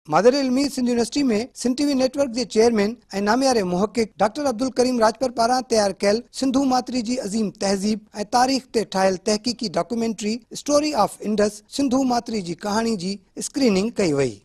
مادر علمي Sindh university ۾ Sindh T V network جي چيئرمين ۽ نامياري محقق ڊاڪٽر عبدالڪريم راڄپر پاران تيار ڪيل سنڌو ماٿري جي عظيم تهذيب ۽ تاريخ تي ٺاهيل تحقيقي documentary story of Indus Sindhu ماٿري جي ڪهاڻي جي اسڪريننگ ڪئي وئي.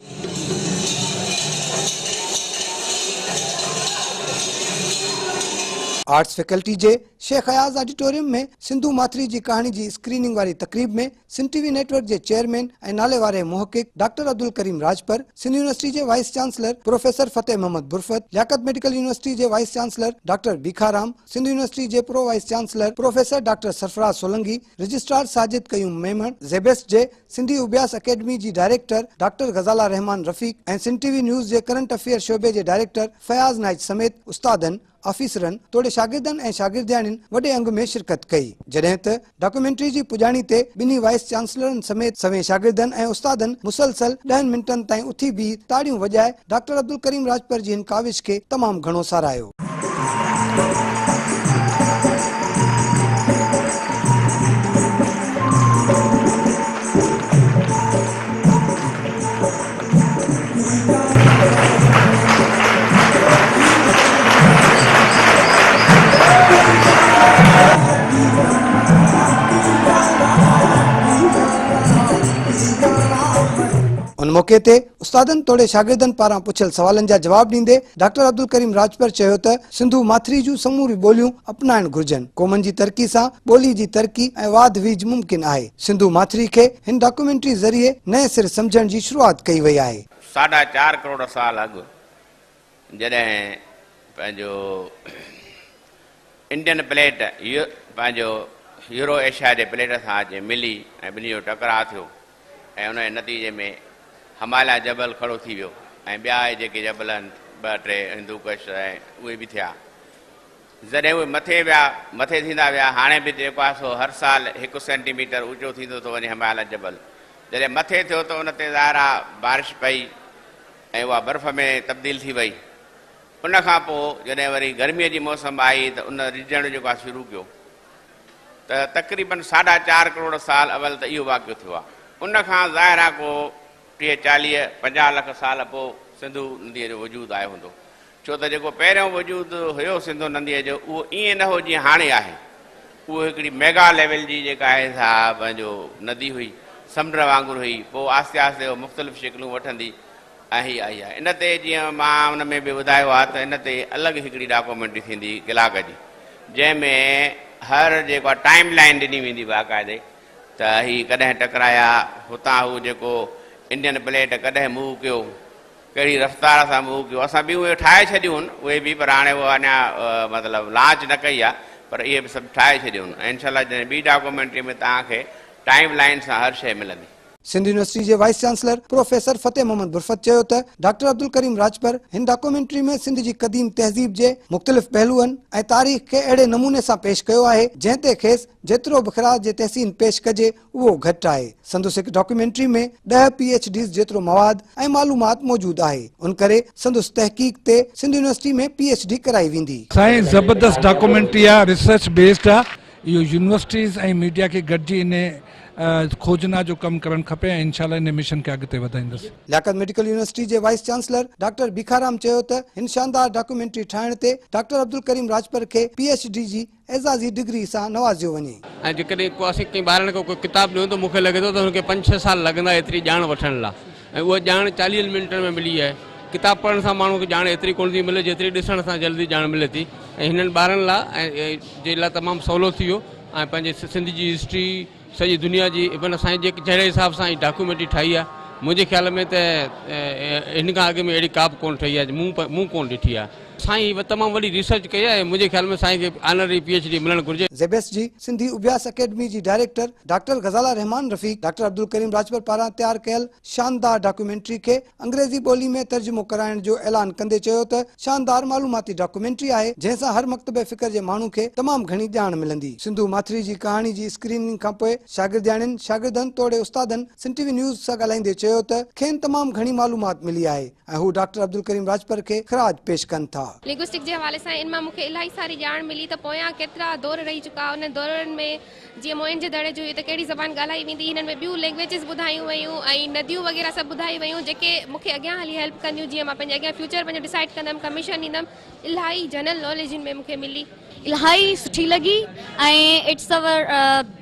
آرٽس فيڪلٽي جي شيخ اياز آڊيٽوريم ۾ سنڌو ماٿري جي ڪهاڻي جي اسڪريننگ واري تقريب ۾ سنڌ ٽي وي نيٽ ورڪ جي چيئرمين ۽ ناليواري محقق ڊاڪٽر عبدالڪريم راڄپر، سنڌ يونيورسٽي جي vice chancellor professor Fateh Muhammad Burfat, Liaquat medical university جي vice chancellor doctor Bhikharam, Sindh university جي pro vice chancellor professor doctor Sarfraz Solangi, registrar Sajid Qayyum Memon, SZABIST جي سنڌي اڀياس academy جي director doctor Ghazala Rehman Rafiq ۽ Sindh T V news جي current affair شعبي جي director Fayaz Naich سميت استادن، آفيسرن توڙي شاگردن ۽ شاگردياڻين وڏي انگ ۾ شرڪت ڪئي، جڏهن ته ڊاڪيومينٽري جي پڄاڻي تي ٻنهي وائيس چانسلرن سميت سوين شاگردن ۽ استادن مسلسل ڏهن منٽن تائين اٿي بيهي تاڙيون وڄائي ڊاڪٽر عبدالڪريم راڄپر جي هن ڪاوش کي تمام گهڻو ساراهيو. ان موقعي تي استادن توڙي شاگردن پاران پڇيل سوالن جا جواب ڏيندي ڊاڪٽر عبدالڪريم راڄپر چيو ته سنڌو ماٿري جون سموريون ٻوليون اپنائڻ گهرجن، قومن جي ترقي سان ٻولي جي ترقي ۽ واڌ ويجهه ممڪن آهي، سنڌو ماٿري کي هن ڊاڪيومينٽري ذريعي نئين سر سمجهڻ جي شروعات ڪئي وئي آهي. ساڍا چار ڪروڙ سال اڳ جڏهن پنهنجو انڊين پليٽ پنهنجو يورو ايشيا جي پليٽ سان اچي ملي ۽ ٻنهي جو ٽڪراء ٿيو ۽ ان جي نتيجي ۾ هماليا جبل کڙو ٿي ويو ۽ ٻيا جيڪي جبل آهن ٻه ٽي هندوڪش ۽ اهي به ٿيا. جڏهن اهي مٿي ويا، مٿي ٿيندا ويا، هاڻي به جيڪو آهي سو هر سال هڪ سينٽي ميٽر اوچو ٿيندو ٿو وڃي هماليا جبل. جڏهن مٿي ٿيو ته ان تي ظاهر آهي بارش پئي ۽ اها برف ۾ تبديل ٿي وئي. ان کان پوء جڏهن وري گرميء جي موسم آئي ته ان رجڻ جيڪو آهي شروع ڪيو ته تقريبن ساڍا چار ڪروڙ سال اول ته اهو واقعو ٿيو آهي. ان کان ظاهر آهي ڪو ٽيهه چاليهه 50 لک سال پوء سنڌو نديء جو وجود آيو هوندو. ڇو ته جيڪو پهريون وجود هيو سنڌو نديء جو اهو ائين نه هو جيئن هاڻي آهي. اهو هڪڙي ميگا ليول جي جيڪا آهي سا پنهنجو ندي هئي، سمنڊ وانگر هئي، پوء آهستي آهستي اهو مختلف شڪلون وٺندي ۽ هي آئي آهي. ان تي جيئن مان ان ۾ به ٻڌايو آهي ته ان تي الڳ هڪڙي ڊاڪومينٽري ٿيندي ڪلاڪ جي جنهن ۾ هر جيڪو آهي ٽائيم لائين ڏني ويندي باقاعدي ته هي ڪڏهن ٽڪرايا، هتان هو جيڪو انڊين پليٽ ڪڏهن موو ڪيو، ڪهڙي رفتار سان موو ڪيو، اسان ٻيون اهي ٺاهي ڇڏيون آهن اهي به پر هاڻي اهو اڃا مطلب لانچ نه ڪئي آهي پر اهي به سڀ ٺاهي ڇڏيون آهن ۽ انشاء الله جڏهن ٻي ڊاڪومينٽري ۾ توهان کي ٽائيم لائين سان هر شيء ملندي. سنڌ يونيورسٽي جي vice chancellor professor Fateh Muhammad Burfat چيو ته ڊاڪٽر عبدالڪريم راڄپر هن ڊاڪومينٽري ۾ سنڌ جي قديم تهذيب جي مختلف پهلوئن ۽ تاريخ کي اهڙي نموني سان پيش ڪيو آهي جنهن تي کيس جيترو به خراج تحسين پيش ڪجي اهو گهٽ آهي. سندس هڪ ڊاڪيومينٽري ۾ ڏهه پي ايڇ ڊيز جيترو مواد ۽ معلومات موجود آهي، ان ڪري سندس تحقيق تي Sindh university ۾ P H D ڪرائي ويندي. سائين زبردست ڊاڪومينٽري آ ريسرچ بيسڊ آ اهو يونيورسٽيز ۽ ميڊيا کي گڏجي انهي کوجنا جو ڪم ڪرڻ کپي ۽ انشاء الله انهي مشن کي اڳتي وڌائيندس. لياقت ميڊيڪل يونيورسٽي جي وائيس چانسلر ڊاڪٽر ڀيکارام چيو ته هن شاندار ڊاڪيومينٽري ٺاهڻ تي ڊاڪٽر عبدالڪريم راڄپر کي پي ايڇ ڊي جي اعزازي ڊگري سان نوازيو وڃي. ۽ جيڪڏهن ڪو اسين ڪنهن ٻارڙي کي ڪو ڪتاب ڏيون ته مون کي لڳي ٿو ته هن کي پنج ڇهه سال لڳندا ايتري ڄاڻ وٺڻ لا ۽ اها ڄاڻ چاليهن منٽن ۾ ملي آهي. ڪتاب پڙهڻ سان ماڻهو کي ڄاڻ ايتري ڪونه ٿي ملي جيتري ڏسڻ سان جلدي ڄاڻ ملي ٿي ۽ هنن ٻارن لا ۽ جي لا تمام سولو ٿي ويو ۽ پنهنجي سنڌ جي هسٽري سڄي دنيا جي معنيٰ سائين جي جهڙي حساب سان هي ڊاڪيومينٽري ٺاهي آهي منهنجي خيال ۾ ته هن کان اڳ ۾ اهڙي ڪا به ڪونه ٺهي آهي مون مون ڪونه ڏٺي آهي. سائين تمام وڏي ريسرچ ڪئي آهي ۽ منهنجي خيال ۾ سائين کي آنرري پي ايڇ ڊي ملڻ گهرجي. زيبيس جي سنڌي اڀياس اڪيڊمي جي director doctor Ghazala Rehman Rafiq doctor Abdulkarim Rajpar پاران تيار ڪيل شاندار ڊاڪيومينٽري کي انگريزي ٻولي ۾ ترجمو ڪرائڻ جو اعلان ڪندي چيو ته شاندار معلوماتي ڊاڪيومينٽري آهي جنهن سان هر مڪتبه فڪر جي ماڻهو کي تمام گهڻي ڄاڻ ملندي. سنڌو ماٿري جي ڪهاڻي جي اسڪريننگ کانپوء شاگردياڻين، شاگردن توڙي استادن سنڌ ٽي وي نيوز سان ڳالهائيندي چيو ته کين تمام گهڻي معلومات ملي آهي ۽ هو ڊاڪٽر عبدالڪريم راڄپر کي خراج پيش ڪن ٿا. لنگوسٽڪ جي حوالي سان ان مان مون کي الاهي ساري ڄاڻ ملي ته پويان ڪيترا دور رهي چڪا، انهن دورن ۾ جيئن موئن جي دڙي جو هئي ته ڪهڙي زبان ڳالهائي ويندي، هنن ۾ ٻيون لينگويجز ٻڌايون ويون ۽ نديون وغيره سڀ ٻڌايون ويون جيڪي مون کي اڳيان هلي هيلپ ڪنديون جيئن مان پنهنجي اڳيان فيوچر پنهنجو ڊسائيڊ ڪندم، ڪميشن ڏيندم، الاهي جنرل ناليج هن ۾ مون کي ملي. الاهي سٺي لڳي ۽ it's اور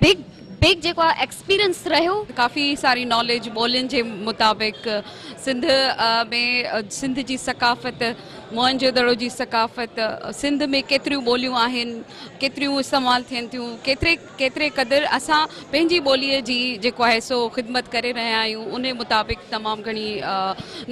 بگ بگ جيڪو آ ايڪسپيرينس رهيو. ڪافي ساري ناليج ٻولين جي مطابق سنڌ ۾ سنڌ جي ثقافت، موهن جو دڙو جي ثقافت، سنڌ ۾ ڪيتريون ٻوليون آهن، ڪيتريون استعمال ٿين ٿيون، ڪيتري ڪيتري قدر اسان پنهنجي ٻوليء جي جيڪو آهي سو خدمت ڪري رهيا آهيون انهي مطابق تمام گهڻي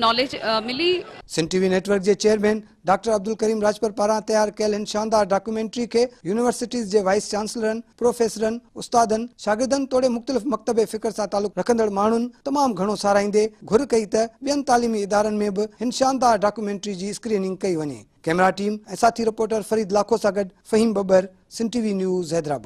ناليج ملي. سنڌ ٽي وي نيٽ ورڪ جي چيئرمين ڊاڪٽر عبدالڪريم راڄپر پاران تيار ڪيل هن شاندار ڊاڪيومينٽري کي يونيورسٽيز جي وائيس چانسلرن، پروفيسرن، استادن، شاگردن توڙي مختلف مڪتب فڪر سان تعلق رکندڙ ماڻهن تمام گهڻو ساراهيندي گهر ڪئي ته ٻين تعليمي ادارن ۾ به هن شاندار ڊاڪيومينٽري جي اسڪريننگ ڪئي وڃي. ڪئميرا ٽيم ۽ ساٿي رپورٽر فريد لاکو سان گڏ Faheem Babbar, Sindh T V news, Hyderabad.